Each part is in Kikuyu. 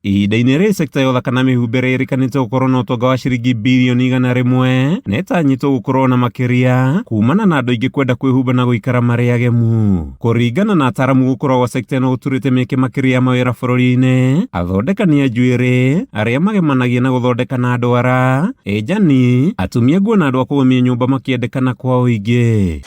Ihinda-inĩ rĩrĩ sekta ya ũthaka na mĩhumbĩre ĩrĩkanĩte gũkorwo na ũtonga wa ciringi birioni 100 na ĩtanyĩtwo gũkorwo na makĩria kumana na andũ aingĩ kwenda kwĩhumba na gũikara marĩ agemu. Kũringana na ataramu gũkũra gwa sekta ĩno gũturĩte mĩeke makĩria ya mawĩra bũrũri-inĩ, athondekani a njuĩrĩ, arĩa magemanagia na gũthondeka na ndwara, enjani, atumia nguo na andũ a kũgemia nyũmba makĩendekana kwa ũingĩ.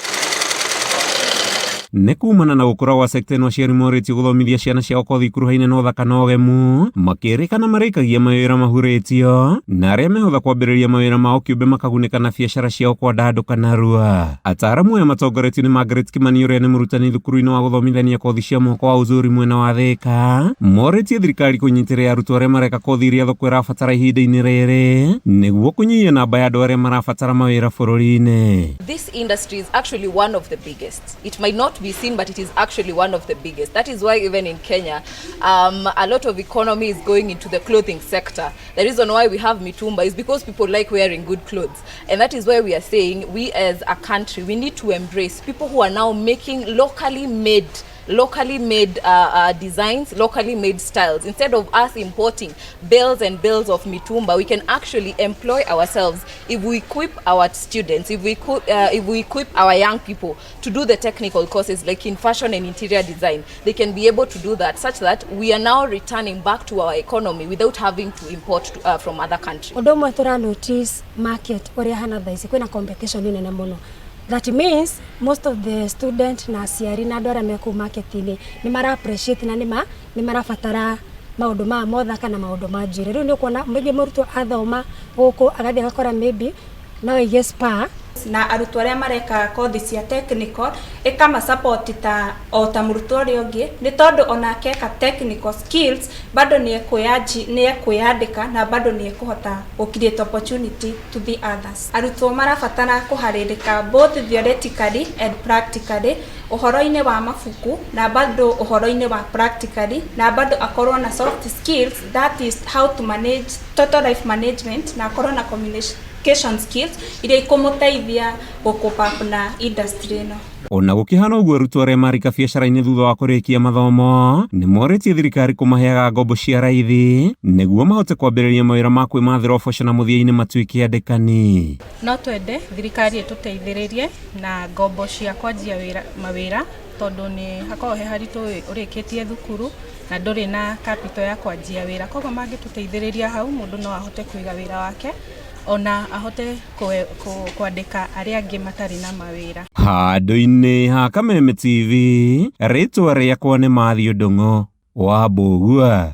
Nĩ kumana na gũkũra gwa sekta ĩno aciari morĩtio gũthomithia ciana ciao kothi ikuruhaine na ũthaka na ũgemu, makĩrĩkana marĩkagia mawĩra mahurĩtio, na arĩa mehotha kwambĩrĩria mawĩra mao kĩũmbe makagunĩka na biacara ciao kwandandũka narua. Ataaramu aya matongoretio nĩ Margaret Kimani ũrĩa nĩ mũrutani thukuru-inĩ wa gũthomithania kothi cia moko wa Uzuri mwena wa Thika, morĩtie thirikari kũnyitĩrĩra arutwo arĩa mareka kothi iria thoko ĩrabatara ihinda-inĩ rĩrĩ nĩguo kũnyihia namba ya andũ arĩa marabatara mawĩra bũrũri-inĩ. This industry is actually one of the biggest. It might not be seen, but it is actually one of the biggest. That is why even in Kenya, a lot of economy is going into the clothing sector. The reason why we have mitumba is because people like wearing good clothes. And that is why we are saying we as a country, we need to embrace people who are now making locally made designs, locally made styles. Instead of us importing bales and bales of mitumba, we can actually employ ourselves if we equip our students, if we equip our young people to do the technical courses like in fashion and interior design. They can be able to do that such that we are now returning back to our economy without having to import from other countries. Ũndũ ũmwe tũra notice, market ũrĩa hana thaa ici kwĩna competition nene mũno. That means most of the student na aciari na andũ arĩa me kũu market-inĩ nĩ mara appreciate na nĩ marabatara maũndũ ma mothaka na maũndũ ma njuĩrĩ. Rĩu nĩ ũkuona maybe mũrutwo athoma gũkũ agathiĩ agakora maybe no aige spa. Na arutwo arĩa mareka kothi cia technical ĩkama support ta o ta mũrutwo ũrĩa ũngĩ, nĩ tondũ onake eka technical skills bado nĩ ekwĩyandĩka na bado nĩ ekũhota gũ create opportunity to the others. Arutwo marabatara kũharĩrĩka both theoretically and practically, ũhoro-inĩ wa mabuku na bado ũhoro-inĩ wa practically, na bado akorwo na soft skills, that is how to manage total life management, na akorwo na communication skills iria ikũmũteithia gũ-cope up na industry ĩno. Ona gũkĩhana ũguo, arutwo arĩa marika biacara-inĩ thutha wa kũrĩkia mathomo nĩ morĩtie thirikari kũmaheaga ngombo cia raithi nĩguo mahote kwambĩrĩria mawĩra ma kwĩmathĩra ũboco na mũthia-inĩ matuĩke andĩkani. No twende thirikari ĩtũteithĩrĩrie na ngombo cia kwanjia wĩra, mawĩra, tondũ nĩ hakoragwo he haritũ ũrĩkĩtie thukuru na ndũrĩ na capital ya kwanjia wĩra. Koguo mangĩtũteithĩrĩria hau, mũndũ no ahote kũiga wĩra wake ona ahote kwandĩka arĩa angĩ matarĩ na mawĩra. Handũ-inĩ ha Kameme TV, rĩtwa rĩakwa nĩ Matthew Ndung'u wa Mbũgua.